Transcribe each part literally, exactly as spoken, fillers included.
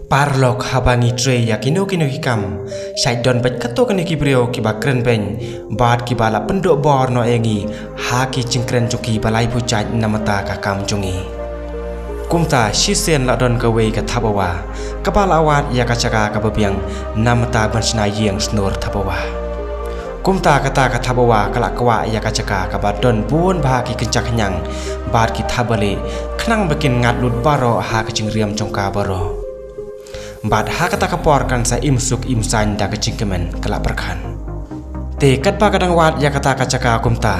Paralok, haba ngi trei ïa kino kino ki kam, shait don beit katto katne ki briew kiba kren beiñ bad kiba la pynduh bor noh ïa ngi ha ki jingkren jong ki ba laiphew jait namar ka kam jong ngi. Kumta shisien la don kawei ka thapbawa kaba la wad ïa ka jaka kaba biang namar ban shna ïing snor thapbawa. Kumta kata ka thapbawa ka la kwah ïa ka jaka kaba don bun bha ki kynja khñiang bad ki thapbalieh, khnang ba kin ngat lut baroh ha ka jingriam jong ka baroh. Bad ha kata ka por kan sa im suk im saiñ da ka jingkmen, ka la pyrkhat. Te katba ka dang wad ïa kata ka jaka kumta,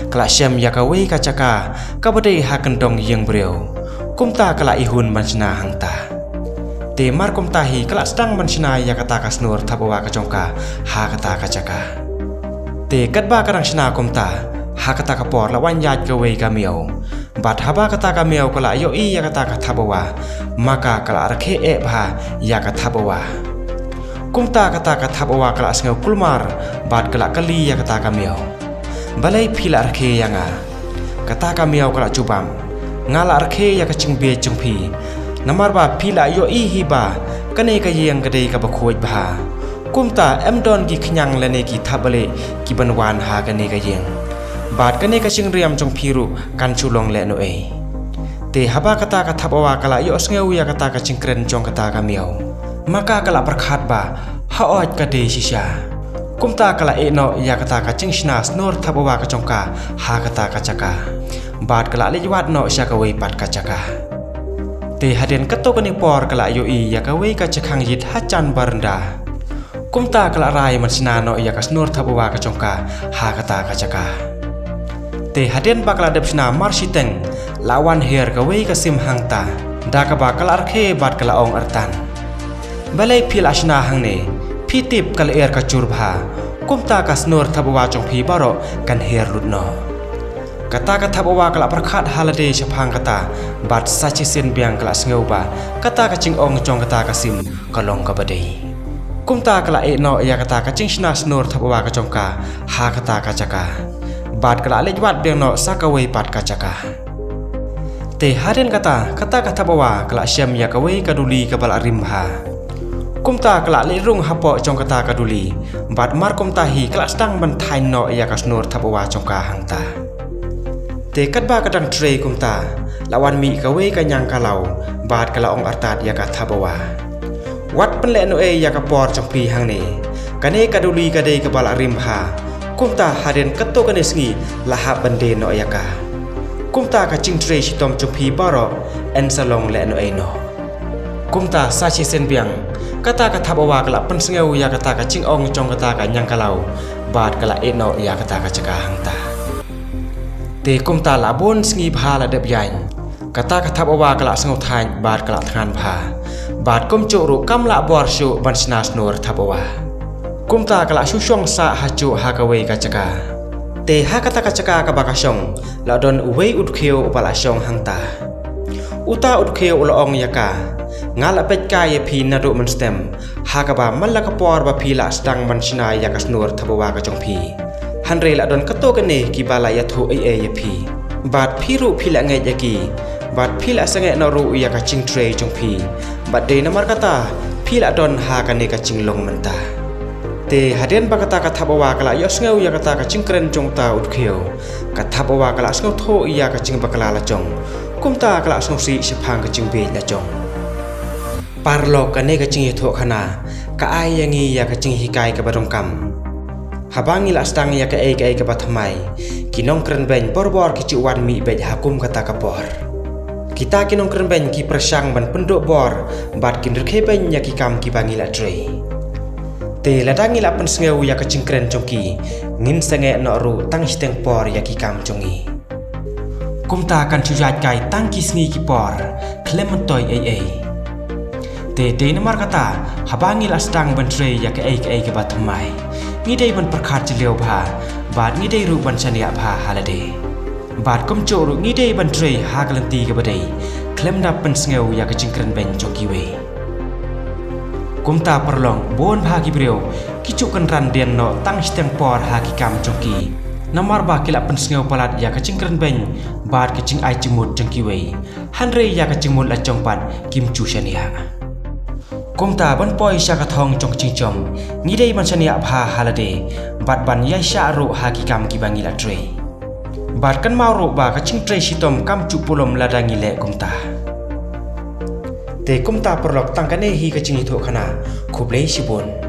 ka la shem ïa kawei ka jaka kaba dei ha kyndong ïing briew. Kumta ka la ihun ban shna hangta. Te mar kumta hi ka la sdang ban shna ïa kata ka snor thapbawa ka jong ka ha kata ka jaka. Te katba ka dang shna kumta, ha kata ka por la wan ïaid kawei ka miaw. Bad haba kata ka miaw ka la ïohi ïa kata ka thapbawa, ma ka ka la rkhie eh bha ïa ka thapbawa. Kumta kata ka thapbawa ka la sngew kulmar bad ka la kylli ïa kata ka miaw, "Balei phi la rkhie ïa nga?" Kata ka miaw ka la jubab, "Nga la rkhie ïa ka jingbieit jong phi, namar ba phi la ïohi hi ba kane ka ïing ka dei kaba khuid bha. Kumta ym don ki khñiang lane ki thapbalieh ki ban wan ha kane ka ïing. Bad kane ka jingriam jong phi ruh kan shu long lehnohei." Te haba kata ka thapbawa ka la ïohsngew ïa kata ka jingkren jong kata ka miaw, ma ka ka la pyrkhat ba, "Haoid, ka dei shisha." Kumta ka la ïehnoh ïa kata ka jingshna snor thapbawa ka jong ka ha kata ka jaka. Bad ka la leit wad noh sha kawei pat ka jaka. Te hadien katto katne por ka la ïohi ïa kawei ka jakhang ïit ha jan baranda. Kumta ka la rai ban shna noh ïa ka snor thapbawa ka jong ka ha kata ka jaka. Te hadien ba ka la dep shna marshiteng, la wan her kawei ka sim hangta, da kaba ka la rkhie bad ka la ong artat, "Balei phi la shna hangne? Phi tip ka lyer ka jur bha. Kumta ka snor thapbawa jong phi baroh kan her lut noh." Kata ka thapbawa ka la pyrkhat ha lade shaphang kata, bad sa shisien biang ka la sngew ba kata ka jingong jong kata ka sim ka long kaba dei. Kumta ka la ïehnoh ïa kata ka jingshna snor thapbawa ka jong ka ha kata ka jaka. Bad ka la leit wad biang noh sa kawei pat ka jaka. Te hadien kata, kata ka thapbawa ka la shem ïa kawei ka duli kaba la rim bha. Kumta ka la leit rung hapoh jong kata ka duli, bad mar kumta hi ka la sdang ban thaiñ noh ïa ka snor thapbawa jong ka hangta. Te katba ka dang trei kumta, la wan mih kawei ka ñiangkalaw, bad ka la ong artat ïa ka thapbawa, "Wat pynlehnohei ïa ka por jong phi hangne. Kane ka duli ka dei kaba la rim bha. Kumta hadien katto katne sngi la hap ban die noh ïa ka. Kumta ka jingtrei shitom jong phi baroh yn sa long lehnohei noh." Kumta sa shisien biang, kata ka thapbawa ka la pynsngew ïa kata ka jingong jong kata ka ñiangkalaw, bad ka la ïehnoh ïa kata ka jaka hangta. Te kumta la bun sngi bha la dep ïaid. Kata ka thapbawa ka la sngewthuh bad ka la thngan bha. Bad kumjuh ruh kam lah bor shuh ban shna snor thapbawa. Kumta ka la shu shong sah hajuh ha kawei ka jaka. Te ha kata ka jaka kaba ka shong, la don uwei u dkhiew uba la shong hangta. Uta u dkhiew u la ong ïa ka, "Nga la peit kai ïa phi naduh mynstem, ha kaba man la ka por ba phi la sdang ban shna ïa ka snor thapbawa ka jong phi. Hynrei la don katto katne kiba la ïathuh ei ei ïa phi. Bad phi ruh phi la ngeit ïa ki. Bad phi la sangeh noh ruh ïa ka jingtrei jong phi. Bad dei namar kata phi la don ha kane ka jinglong mynta." Te hadien ba kata ka thapbawa ka la ïohsngew ïa kata ka jingkren jong uta u dkhiew, ka thapbawa ka la sngewthuh ïa ka jingbakla la jong. Kumta ka la sngewsih shaphang ka jingbieit la jong. Paralok, kane ka jingïathuhkhana ka ai ïa ngi ïa ka jinghikai kaba donkam. Haba ngi la sdang ïa kaei kaei kaba thymmai, ki nongkren beiñ borbor ki ju wan mih beit ha kum kata ka por. Kita ki nongkren beiñ ki pyrshang ban pynduh bor bad kin rkhie beiñ ïa ki kam kiba ngi la trei. Te lada ngi la pynsngew ïa ka jingkren jong ki, ngin sangeh noh ruh tang shiteng por ïa ki kam jong ngi. Kumta kan shu ïaid kai tang ki sngi ki por khlem myntoi ei ei. Te dei namar kata, haba ngi la sdang ban trei ïa kaei kaei kaba thymmai, ngi dei ban pyrkhat jylliew bha, bad ngi dei ruh ban shaniah bha ha lade. Bad kumjuh ruh ngi dei ban trei ha ka lynti kaba dei, khlem da pynsngew ïa ka jingkren beiñ jong kiwei. Kumta paralok, bun bha ki briew ki ju kynran dien noh tang shiteng por ha ki kam jong ki, namar ba ki la pynsngew palat ïa ka jingkren beiñ bad ka jingai jingmut jong kiwei, hynrei ïa ka jingmut la jong pat kim ju shaniah. Kumta ban poi sha ka thong jong ka jingjom, ngi dei ban shaniah bha ha lade, bad ban ïaishah ruh ha ki kam kiba ngi la trei. Bad kynmaw ruh ba ka jingtrei shitom kam ju pulom lada ngi leh kumta. Te kumta paralok, tang kane hi ka jingïathuhkhana. Khublei shibun.